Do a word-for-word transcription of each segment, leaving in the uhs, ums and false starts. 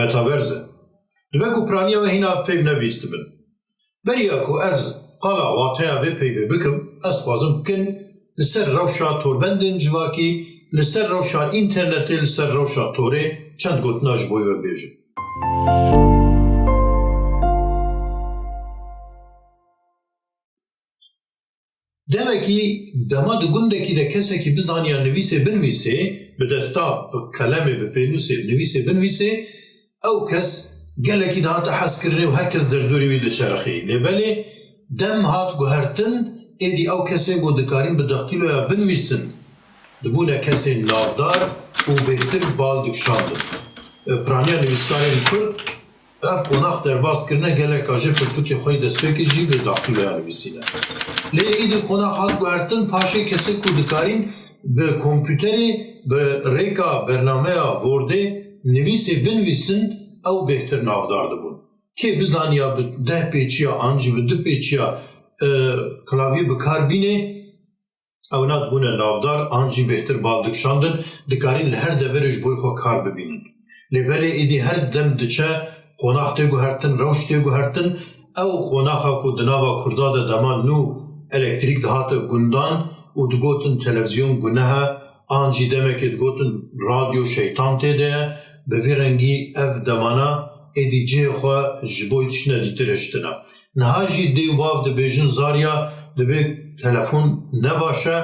Metaverse. Dibe ku piraniya we hîna ev peyv nebîstibin. Beriya ku ez qala wateya vê peyvê bikim, ez dixwazim kin li ser rewşa torbendên civakî, li ser rewşa înternetê, li ser rewşa torê çend gotina ji bo we bêjim. Demekî dema di gundekî de kesekî bizaniya nivîsê binivîsê, bi desta, bi qelemê, bi pênûsê nivîsê binivîsê, ew kes gelekî dihate hezkirinê û her kes derdorê wî diçerxî. Lê belê dem hat guhertin, êdî ew kesên ku dikarîn bi daktîloya binivîsin, dibûne kesên navdar û bêhtir bal dikişandin. Piraniya nivîskarên Kurd ev qonax derbas kirine, geleka jê pirtûkê xwe yê destpêkê jî bi daktîloya nivîsîne. Lê êdî qonax hat guhertin, paşê kesên ku dikarîn bi kompûterê, bi rêka bernameya Wordê nivîsê binivîsin, ew bêhtir navdar dibûn. Kê bizaniya bi deh pêçiya an jî bi du pêçiya, e, klavyê bi kar bînê, ewna dibûne navdar an jî bêhtir bal dikişandin, dikarîn li her deverê ji bo xwe kar bibînin. Lê belê êdî her dem diçe, qonax tê guhertin, rewş tê guhertin, ew qonaxa ku di nava Kurda de dema nû elektrîk dihate gundan û digotin televîzyon guneh e, an jî demekê digotin radyo şeytan tê de ye, bi vî rengî ev demana êdî cihê xwe ji bo tiştine dîtir hiştine. Niha jî dê û bav dibêjin zarya dibê telefon ne baş e,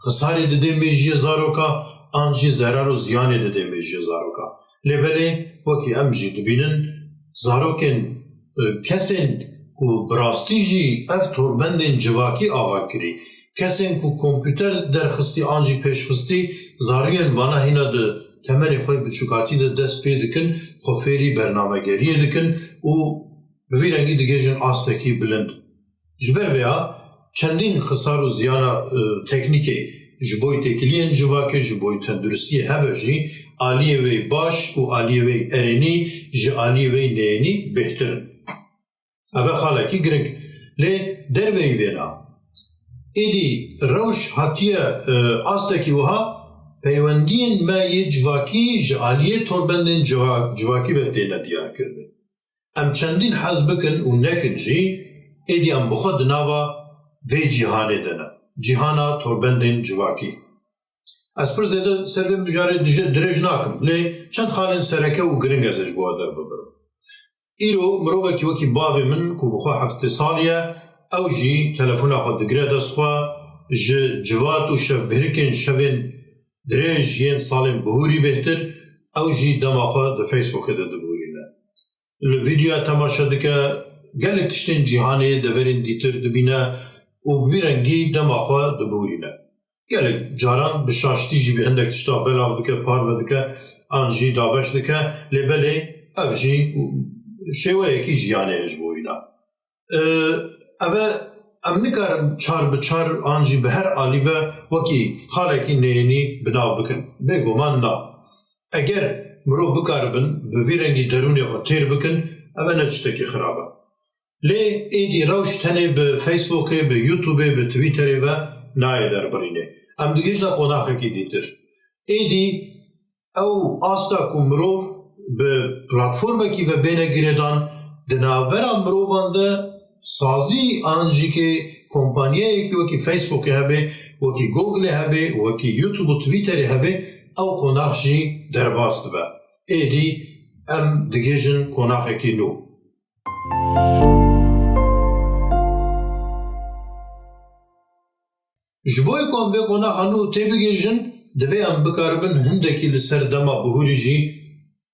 xisarê didê mêjiyê zaroka, an jî zerar û ziyanê didê mêjiyê zaroka. Lê belê wekî em jî dibînin, zarokên, e, kesên ku bi rastî jî ev torbendên civakî ava kirî, kesên ku kompûter derxistî an jî pêşxistî, zariyên vana hîna di temenê xwe yê biçûkatî de dest pê dikin, xwe fêrî bernamegeriyê dikin û bi vî rengî digihêjin astekî bilind. Ji ber vêya çendîn xisar û ziyana, e, teknîkê ji bo têkiliyên civakê, ji bo tenduristiyê hebe jî, aliyê wê baş û aliyê wê erênî ji aliyê wê neyênî bêhtir in. Ev e xalekî giring. Lê derveyî vêna, êdî rewş hatiye, e, astekî wiha, peywendiyên me yê civakî ji aliyê torbendên civa-, civakî ve têne diyarkirinê. Em çendîn hez bikin û nekin jî, êdî em bi xwe di nava vê cîhanê de ne. Cîhana torbendên civakî. Ez pir zêde ser vê mijarê dije-, dirêj nakim, lê çend xalên sereke û giring ez ê ji bo we derbibirim. Îro mirovekî wekî bavê min ku bi xwe heftê salî ye, ew jî telefona xwe digire dest xwe, ji civat û şevbihirikên şevên dirêj yên salên bihûrî bêhtir, ew jî dema xwe di Facebookê de dibihûrîne. Li vîdeoya temaşe dike, gelek tiştên cîhanê, deverên dîtir dibîne û bi vî rengî dema xwe dibihûrîne. Gelek caran bi şaştî jî bi hindek tişta belav dike, parve dike an jî dabeş dike, lê belê ev jî şêweyekî jiyanê ye ji bo wîna. Ee, ev e, em nikarin çar bi çar an jî bi her alî ve wekî xalekî neyênî bi nav bikin. Bêguman na. Eger mirov bikaribin bi vî rengî derûnê xwe têr bikin, ev e ne tiştekî xirab e. Lê êdî rewş tenê bi Facebookê, bi YouTubeê, bi Twitterê ve nayê derbirînê. Em digihîjine qonaxekî dîtir. Êdî ew asta ku mirov bi platformekî ve bêne girêdan, di navbera mirovan de sazî an jî ke kompanyayekî wekî Facebookê hebe, wekî Googlê hebe, wekî YouTube û Twitterê hebe, ew qonax jî derbas dibe. Êdî em digihêjin qonaxekî nû. Ji bo ku em vê qonaxa nû têbigihîjin, divê em bikaribin hindekî li ser dema bihûrî jî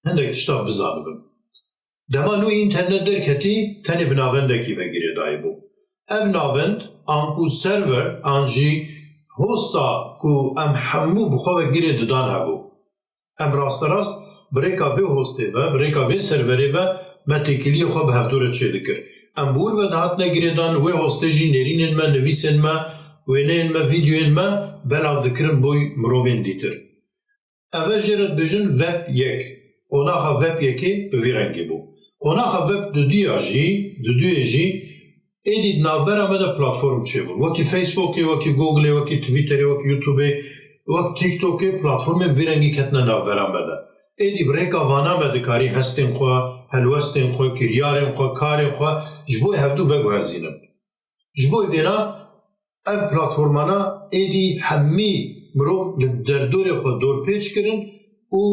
hindek tişta bizanibin. Dema nû înternet derketî, tenê bi navendekî ve girêdayî bû. Ev navend, anku server, an jî hosta ku em hemû bi xwe ve girê didan hebû. Em rasterast bi rêka vê hostê ve, bi rêka vê serverê ve me têkiliyê xwe bi hevdû re çêdikir. Em bi wir ve dihatine girêdan, wê hostê jî nêrînên me, nivîsên me, wêneyên me, vîdeoyên me belav dikirin bo mirovên dîtir. Ev e jê re dibêjin Web yek. Qonaxa Web yekê bi vî rengî bû. Qonaxa Web duduya jî, duduyê jî, êdî di navbera me de platform çêbûn. Wekî Facebookê, wekî Googlê, wekî Twitterê, wekî YouTubeê, wek TikTokê platformên vî rengî ketine navbera me de. Êdî bi rêka vana me dikarî hestên xwe, helwestên xwe, kiryarên xwe, karên xwe ji bo hevdû veguhezînin. Ji bo vêna ev platformana êdî hemî mirov li derdorê xwe dorpêç kirin û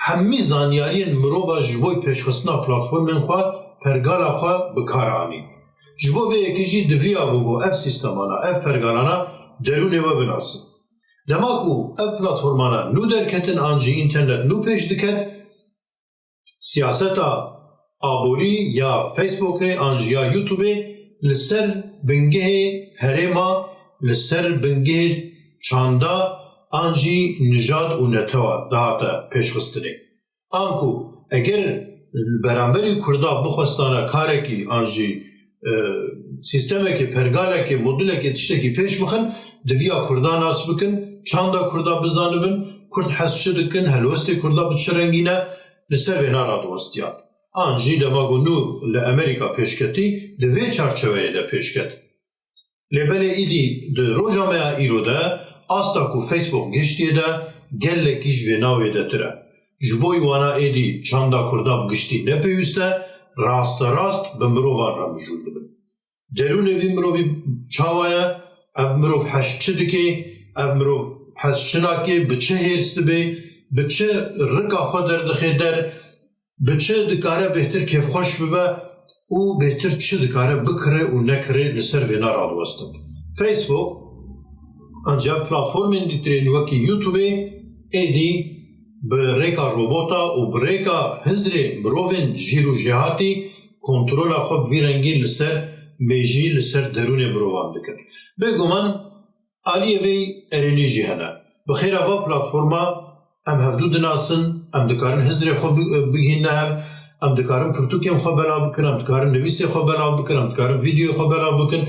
hemî zanyariyên mirova ji bo pêşxistina platformên xwe, pergala xwe bi kar anî. Ji bo vê yekê jî diviya bû ku ev sîstemana, ev pergalana derûnê we binasin. Dema ku ev platformana nû derketin an jî înternet nû pêş diket, siyaseta aborî ya Facebookê an jî ya YouTubeê li ser bingehê herêma, li ser bingehê çanda an jî nijad û netewa dihate pêşxistinê. Anku eger li beramberî Kurda bixwestana karekî an jî, e, sîstemekê, pergalekê, modulekê, tiştekî pêş bixin, diviya Kurda nas bikin, çanda Kurda bizanibin, Kurd hez çi dikin, helwestê Kurda bi çi rengî ne, li ser vêna radiwestiyan. An jî dema ku nû li Amerîka pêşketî, di vê çarçeweyê de pêşket. Lê belê îdî di roja me ya îro de asta ku Facebook gihiştiye de gelekî ji vêna wêdetir e. Ji bo wana êdî çanda Kurda bi giştî ne pêwîst e, rasterast bi mirovan re mijûl dibin. Derûnê vî mirovî çawa ye? Ev mirov hez çi dike? Ev mirov hez çi nake? Bi çi hêrs dibe? Bi çi rika xwe derdixe der? Bi çi dikare bêhtir kêfxweş bibe û bêhtir çi dikare bikire û nekire, li ser vêna radiwestin. Facebook, ancî ev platformên dîtirên wekî YouTubeê êdî bi rêka robota û bi rêka hizrê mirovên jîr û jêhatî kontrola xwe bi vî rengî li ser mêjî, li ser derûnê mirovan dikin. Bêguman aliyê vê erênî jî hene. Bi xêra va platforma em hevdû dinasin, em dikarin hizrê xwe bi-, bigihîne hev, em dikarin pirtûkên xwe belav bikin, em dikarin nivîsê xwe belav bikin, em dikarin vîdeoyê xwe belav bikin,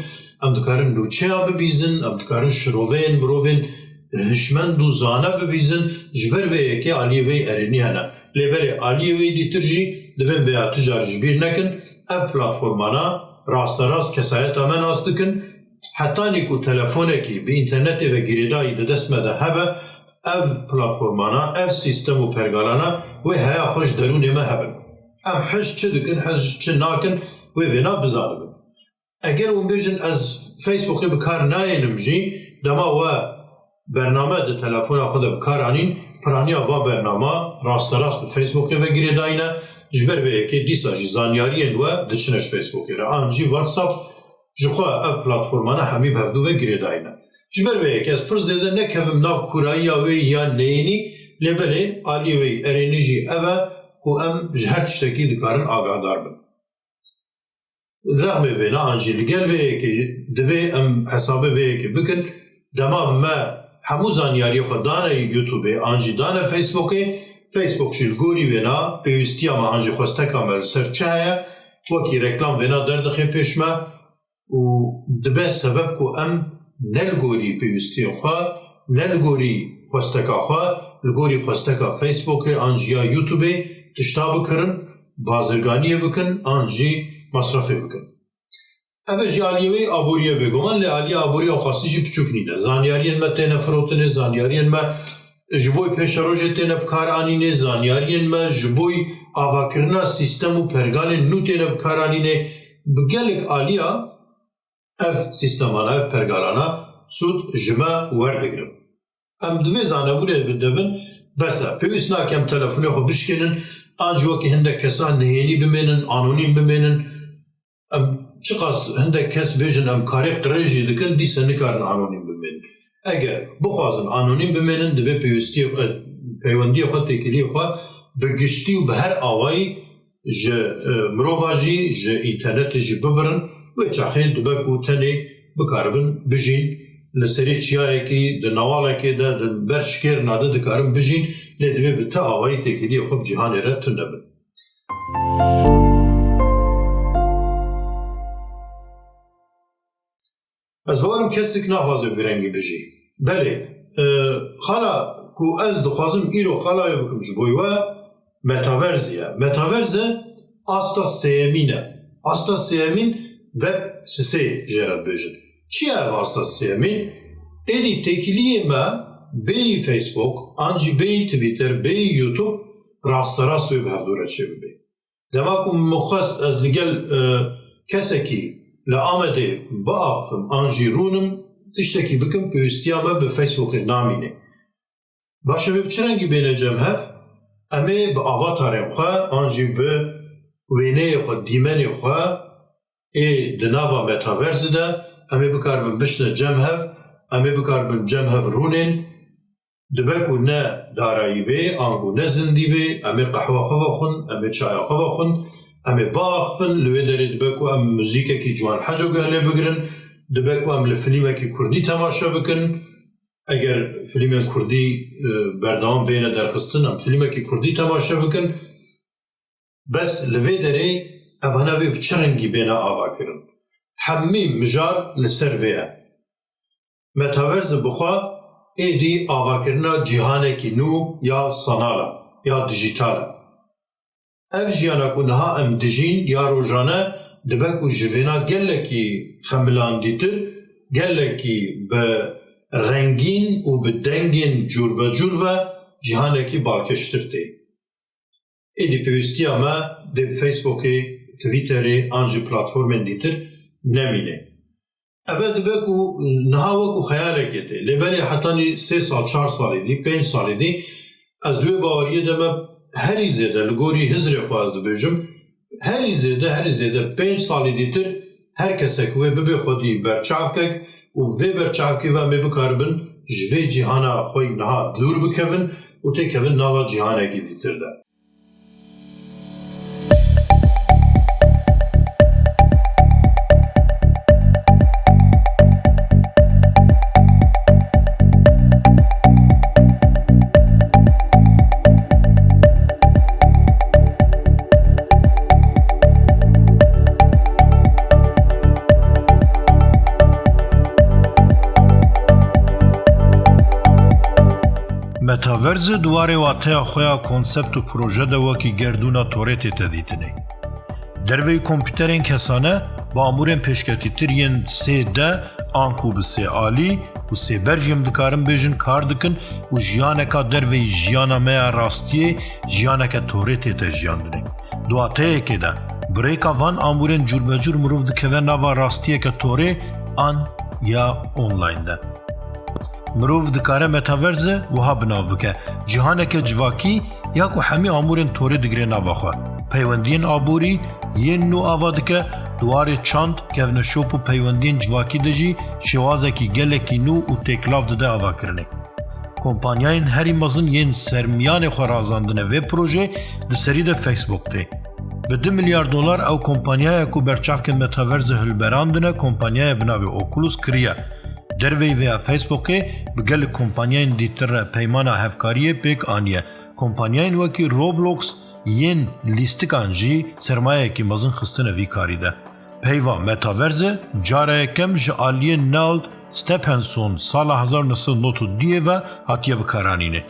em dikarin nûçeya bibîzin, em dikarin şiroveyên mirovên hişmend û zane bibîzin, ji ber vê yekê aliyê vê erênî hene. Lê belê aliyê wê dîtir jî divên vêya tu car ji bîr nekin, ev platformana rasterast kesayeta me nas dikin, hetanî ku telefonekî bi înternetê ve girêdayî di dest me de hebe, ev platformana, ev sîstem û pergalana wê heya xwe ji derûnê me hebin. Em hez çi dikin, hez çi nakin, wê vêna bizanibin. Eger hûn bêjin, ez Facebookê bi kar nayênim jî, dema we bername di telefona xwe de bi kar anîn, piraniya va bernama rasterast bi Facebookê ve girêdayî ne, ji ber vê yekê dîsa jî zanyariyên we diçine ji Facebookê re. An jî WhatsApp, ji xwe ev platformane hemî bi hevdû ve girêdayî ne. Ji ber vê yekê ez pir zêde nekevim nav kûrayiya wê ya neyênî, lê belê aliyê wê erênî jî ev e ku em ji her tiştekî dikarin agahdar bin. Rexmê vêna an jî li gel vê yekê divê em hesabê vê yekê bikin. Dema me hemû zanyariyê xwe dane YouTubeê an jî dane Facebookê, Facebook jî li gorî vêna pêwîstiya me an jî xwesteka me li ser çi heye, wekî reklam vêna derdixe pêş me û dibe sebeb ku em ne li gorî pêwîstiyên xwe, ne li gorî xwesteka xwe, li gorî xwesteka Facebookê an jî ya YouTubeê tişta bikirin, bazirganiyê bikin an jî mesrefê bikin. Ev e jî aliyê wê aboriyê bêguman, lê aliyê aboriya xwestî jî piçûk nîne. Zanyariyên me têne firotinê, zanyariyên me ji bo pêşerojê têne bi kar anînê, zanyariyên me ji bo avakirina sîstem û pergalên nû têne bi kar anînê. Bi gelek aliya ev sîstemana, ev pergalana sûd ji me werdigirin. Em di vê zanebûnê de bin, bes e. Pêwîst nake em telefonê xwe bişkênin, an jî wekî hindek kesan nihênî bimênin, anonîm bimênin. Em çiqas hindek kes bêjin em karê qirêj jî dikin, dîse nikarin anonîm bimênin. Eger bixwazin anonîm bimênin, divê pêwîstiyê xwe, peywendiyê xwe, têkiliyê xwe bi giştî û bi her awayî ji, e, mirova jî, ji înternetê jî bibirin, wê çaxê dibe ku tenê bikaribin bijîn, li serê çiyayekî, di newalekê de, di ber şikêrina de dikarin bijîn, lê divê bi ti awayî têkiliyê xwe bi cîhanê re tune bin. Ez bawerim kesik naxwaze bi vî rengî bijî. Belê, e, xala ku ez dixwazim îro qala wê bikim ji bo we, metaverse ye. Metaverse asta sêyemîn e. Asta sêyemîn, Web sisê jê re dibêjin. Çi ye ev asta sêyemîn? Êdî têkiliyê me bêyî Facebook, an jî bêyî Twitter, bêyî YouTube, rasterast wê bi hevdû re çêbibe. Dema ku min xwest ez li gel, e, kesekî li Amedê biaxifim an jî rûnim, tiştekî bikim, pêwîstiya me bi Facebookê namîne. Baş e, em ê bi çi rengî bêne cem hev? Em ê bi avatarên xwe an jî bi wêneyê xwe, dîmenê xwe ê di nava metaversê de em ê bikaribin biçine cem hev, em ê bikaribin cem hev rûnên, dibe ku ne darayî bê, ango ne zindî bê, em ê qehwa xwe vexwin, em ê çaya xwe vexwin, em ê biaxifin, li wê derê dibe ku em muzîkekî ciwan heco guh lê bigirin, dibe ku em li filmekî kurdî temaşe bikin, eger filmên kurdî, e, berdewam bêne derxistin, em filmekî kurdî temaşe bikin. Bes li vê derê evana wê bi çi rengî bêne avakirin? Hemî mijar li ser vê ye. Metaverse bi xwe êdî avakirina cîhanekî nû ya sanal e, ya dijîtal e. Ev jiyana ku niha em dijîn ya rojane dibe ku ji vêna gelekî xemilandîtir, gelekî bi rengîn û bi dengên cûrbecûr ve cîhanekî balkêştir tê. Êdî pêwîstiya me dê bi Facebookê, Twitterê an jî platformên dîtir nemîne. Eve dibe ku niha wekû xeyalekê tê. Lê belê hetanî sê sal, çar salê dî, pênc salê dî, ez wê baweriyê de me herî zêde, li gorî hizrê xwe ez dibêjim, herî zêde, herî zêde pênc salê dîtir her kesek wê bibe xwedî berçavkek û vê berçavkê ve em ê bikaribin ji vê cîhana xwe yî niha dûr bikevin û têkevin nava cîhanekî dîtir de. Metaverse di warê wateya xwe ya konsept û proje de wekî gerdûna torê tête dîtinê. Derveyî kompûterên kesane bi amûrên pêşketîtir yên sê D anku bi sê alî û sê ber jî em dikarin bêjin kar dikin û jiyaneka derveyî jiyana me ya rastiyê, jiyaneke torê tête jiyandinê. Di wateyekê de, bi rêka van amûrên cûrbecûr mirov dikeve nava rastiyeke torê an ya online de. Mirov dikare metaverse wiha bi nav bike, cîhaneke civakî ya ku hemî amûrên torê digire nava xwe. Peywendiyên aborî yên nû ava dike, di warê çand, kevneşop û peywendiyên civakî de jî şêwazekî gelekî nû û têklav dide avakirinê. Kompanyayên herî mezin yên sermiyanê xwe razandine vê projê di serî de Facebook tê. Bi du milyar dolar ew kompanyaya ku berçavkên metaverse hilberandine, kompanyaya bi navê Oculus kiriye. Derveyî vêya Facebookê bi gelek kompanyayên dîtir re peymana hevkariyê pêk aniye. Kompanyayên wekî Roblox yên lîstikan jî sermayeyekî mezin xistine vî karî de. Peyva metaverse cara yekem ji aliyê Neil Stephenson sala hezar neh sed nod û duyê ve hatiye bikaranînê.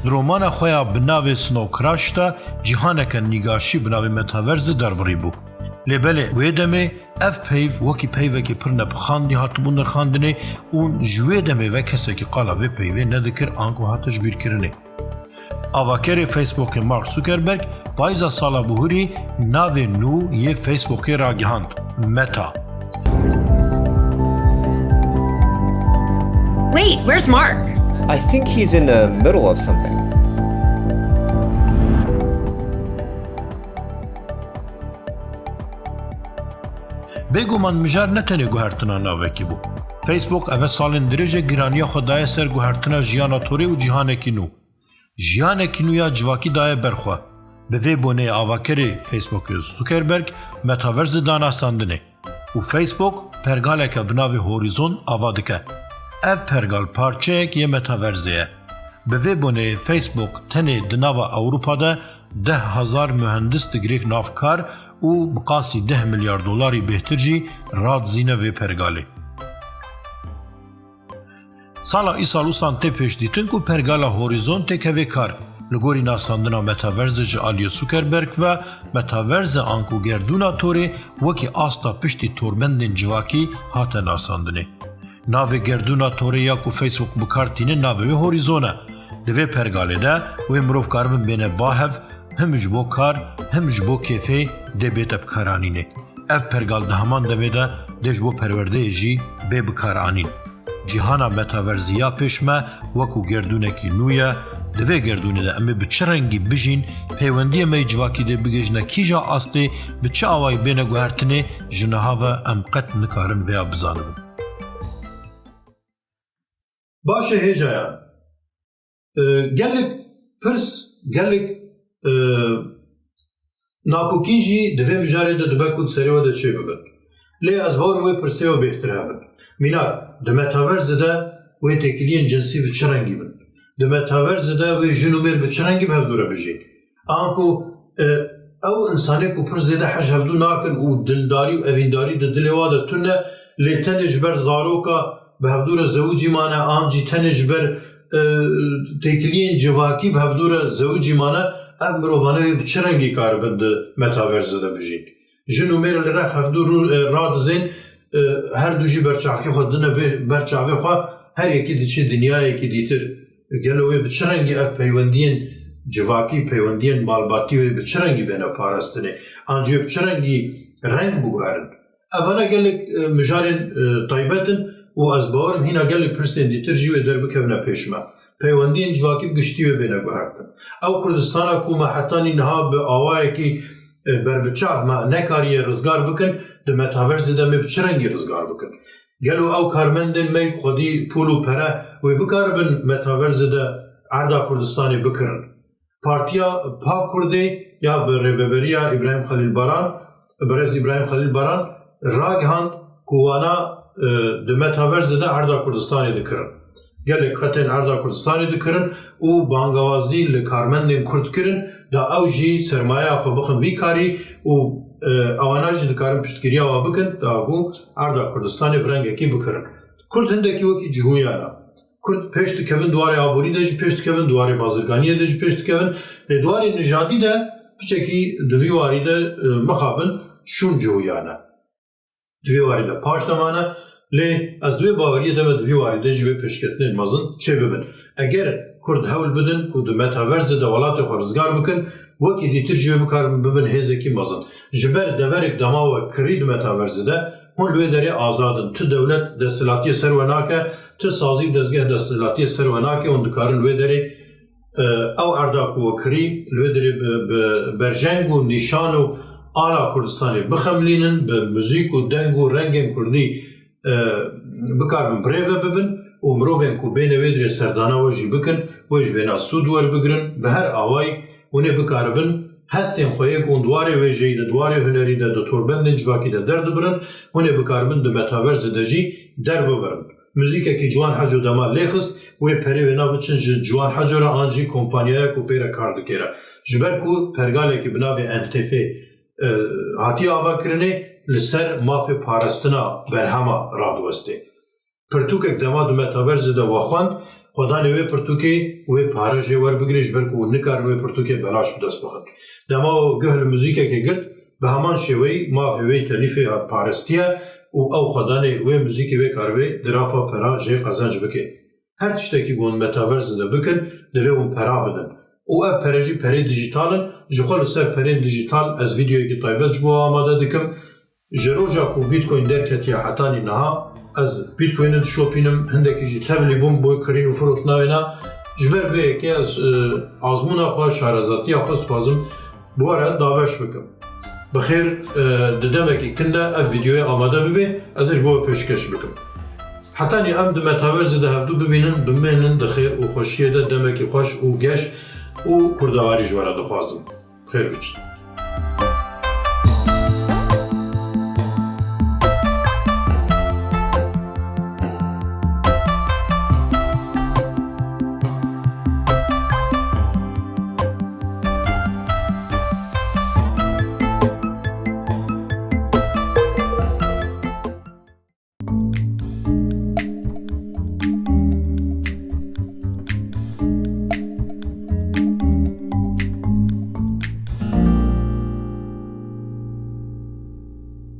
Di romana xwe ya bi navê Snow Crash de cîhaneke nîgaşî bi navê metaverse derbirî bû. Lê belê wê demê ev peyv wekî peyvekî pir nepixandî hatibû nirxandinê û ji wê demê ve kesekî qala vê peyvê nedikir anku hate ji bîrkirinê. Avakerê Facebookê Mark Zuckerberg payîza sala bihurî navê nû yê Facebookê ragihand, Meta. Wait, where's Mark? I think he's in the middle of something. Bêguman mijar ne tenê guhertina navekî bû. Facebook eve salên dirêj e giraniya xwe daye ser guhertina jiyana torê û cîhanekî nû. Jiyanekî nû ya civakî daye ber xwe. Bi vê boneyê avakerê Facebookê Zuckerberg metaverse da nasandinê û Facebook pergaleke bi navê Horizon ava dike. Ev pergal parçeyek yê metaverse ye. Bi vê boneyê Facebook tenê di nava Ewropa de deh hezar muhendis digirêk nav kar û bi qasî deh milyar dolarî bêhtir jî radizîne vê pergalê. Sala îsal ûsan tê pêşdîtin ku pergala Horizon têkeve kar. Li gorî nasandina metaverse ji aliyê Zuckerberg ve, metaverse anku gerdûna torê wekî asta piştî torbendên civakî hate nasandinê. Navê gerdûna torê ya ku Facebook bi kar tîne navê wê Horizon e. Di vê pergalê de wê mirov karibin bêne ba hev, Him ji bo kar, him ji bo kêfê dê bête bikaranînê. Ev pergal di heman demê de dê ji bo perwerdeyê jî bê bikaranîn. Cîhana metaverzî ya pêş me wekû gerdûnekî nû ye. Di vê gerdûnê de em ê bi çi rengî bijîn, peywendiyê me yê civakî dê bigihîjine kîja astê, bi çi awayî bêne guhertinê, ji niha ve em qet nikarin vêya bizanibin. Baş e hêjayan. E, gelek pirs, gelek, e, nakokîn jî di vê mijarê de dibe ku di serê we de çêbibin. Lê ez bawer im wê pirsê we bêhtir hebin. Mînak, di metaverse de wê têkiliyên cinsî bi çi rengî bin? Di metaverse de wê jin û mêr bi çi rengî bi hevdû re bijîn? Anku, e, ew insanê ku pir zêde hej hevdû nakin û dildarî û evîndarî di dilê wa de tune, lê tenê ji ber zaroka bi hevdû re zewicî mane, an jî tenê ji ber, e, têkiliyên civakî bi hevdû re zewicî mane, ev mirovane wê bi çi rengî karibin di metaverse de bijîn? Jin û mêr li rex hevdû rû-, e, radizên, e, her du jî berçavkê xwe dine bê-, ber çavê xwe, her yekî diçe dinyayekî dîtir. Gelo wê bi çi rengî ev peywendiyên civakî, peywendiyên malbatî wê bi çi rengî bêne parastinê? An jî wê bi çi rengî reng biguherin? Evana gelek, e, mijarên, e, taybet in û ez bawer im hîna gelek pirsên dîtir jî wê derbikevine pêş me. Peywendiyên civakî bi giştî wê bêne guhertin. Ew Kurdistana ku me hetanî niha bi awayekî, e, berbiçav me nekariye rizgar bikin, di metaversê de em ê bi çi rengî rizgar bikin? Gelo ew karmendên me xwedî pûl û pere wê bikaribin metaverse de erda Kurdistanê bikirin? Partiya Pak Kurdê ya bi rêveberiya Îbrahîm Xelîl Baran, birêz Îbrahîm Xelîl Baran ragihand ku wana, e, di metaverse de erda Kurdistanê dikirin. Gelek qetên erda Kurdistanê dikirin û bangawazî li karmendên Kurd kirin, da ew jî sermayeya xwe bixin vî karî û, e, ewana jî dikarin piştgiriya wa bikin, da ku erda Kurdistanê bi rengekî bikirin. Kurd hindekî wekî cihûyana. Kurd pêş dikevin di warê aborî de jî pêş dikevin, di warê bazirganiyê de jî pêş dikevin. Lê di warê nijadî de piçekî di vî warî de, e, mixabin şûn cihûyane. Di vê warî de paş de mane. Lê ez di wê baweriyê de me di vî warî de jî wê pêşketinên mezin çêbibin. Eger Kurd hewl bidin ku di metaverse de welatê xwe rizgar bikin, wekî dîtir jî wê bikarin bibin hêzekî mezin. Ji ber deverek dema we kirî di metaverse de, hûn li wê derê azad in. Tu dewlet desthilatiyê ser we nake, tu sazî û dezgeh desthilatiyê ser we nake, hûn dikarin li wê derê, e, ew erda ku we kirî, li wê derê bi, bi berjeng û nîşan û ala Kurdistanê bixemilînin, bi muzîk û deng û rengên Kurdî, e, bikaribin birêve bibin û mirovên ku bêne wê derê serdana we jî bikin, wê ji vêna sûd werbigrin, bi her awayî hûn ê bikaribin hestên xwe yê ku hûn di warê wêjeyî de, di warê hunerî de, di torbendên civakî de derdibirin, hûn ê bikaribin di metaverse de jî derbibirin. Muzîkekî Ciwan Heco dema lêxist, wê perê wêna biçin ji Ciwan Heco re an jî kompanyaya ku pê re kar dike re. Ji ber ku pergalekî bi navê N T F, e, hatiye avakirinê, li ser mafê parastina berhema radiwestê. Pirtûkek dema di metaverse de we xwend, xwedanê wê pirtûkê wê pare jê werbigire, ji ber ku hûn nikarin wê pirtûkê belaş bi dest bixin. Dema we guh li muzîkekê girt, bi heman şêweyî mafê wê telîfê hat parestiye û ew xwedanê wê muzîkê wê karibê di rafa pera jê qezenc bike. Her tiştekî ku hûn metaverse de bikin, divê hûn pera bidin. Û ev pere jî perê dijîtal in. Ji xwe li ser perên dijîtal ez vîdeoyekî taybet ji bo we amade dikim. Ji roja ku Bitcoin derketiye hetanî niha, ez Bitcoinê dişopînim, hindekî jî tevlî bûm bo kirîn û firotina wêna. Ji ber vê yekê ez, e, azmûna xwe, şarezatiya xwe spazim bi we re dabeş bikim. Bi xêr, e, di demekî kin de ev vîdeoyê amade bibe, ez ê ji bo we pêşkeş bikim. Hetanî em di metaverse de hevdû bimînin, bimênin di xêr û xweşiyê de, demekî xweş û geş û kurdewarî ji we re dixwazim. Xêr biçin.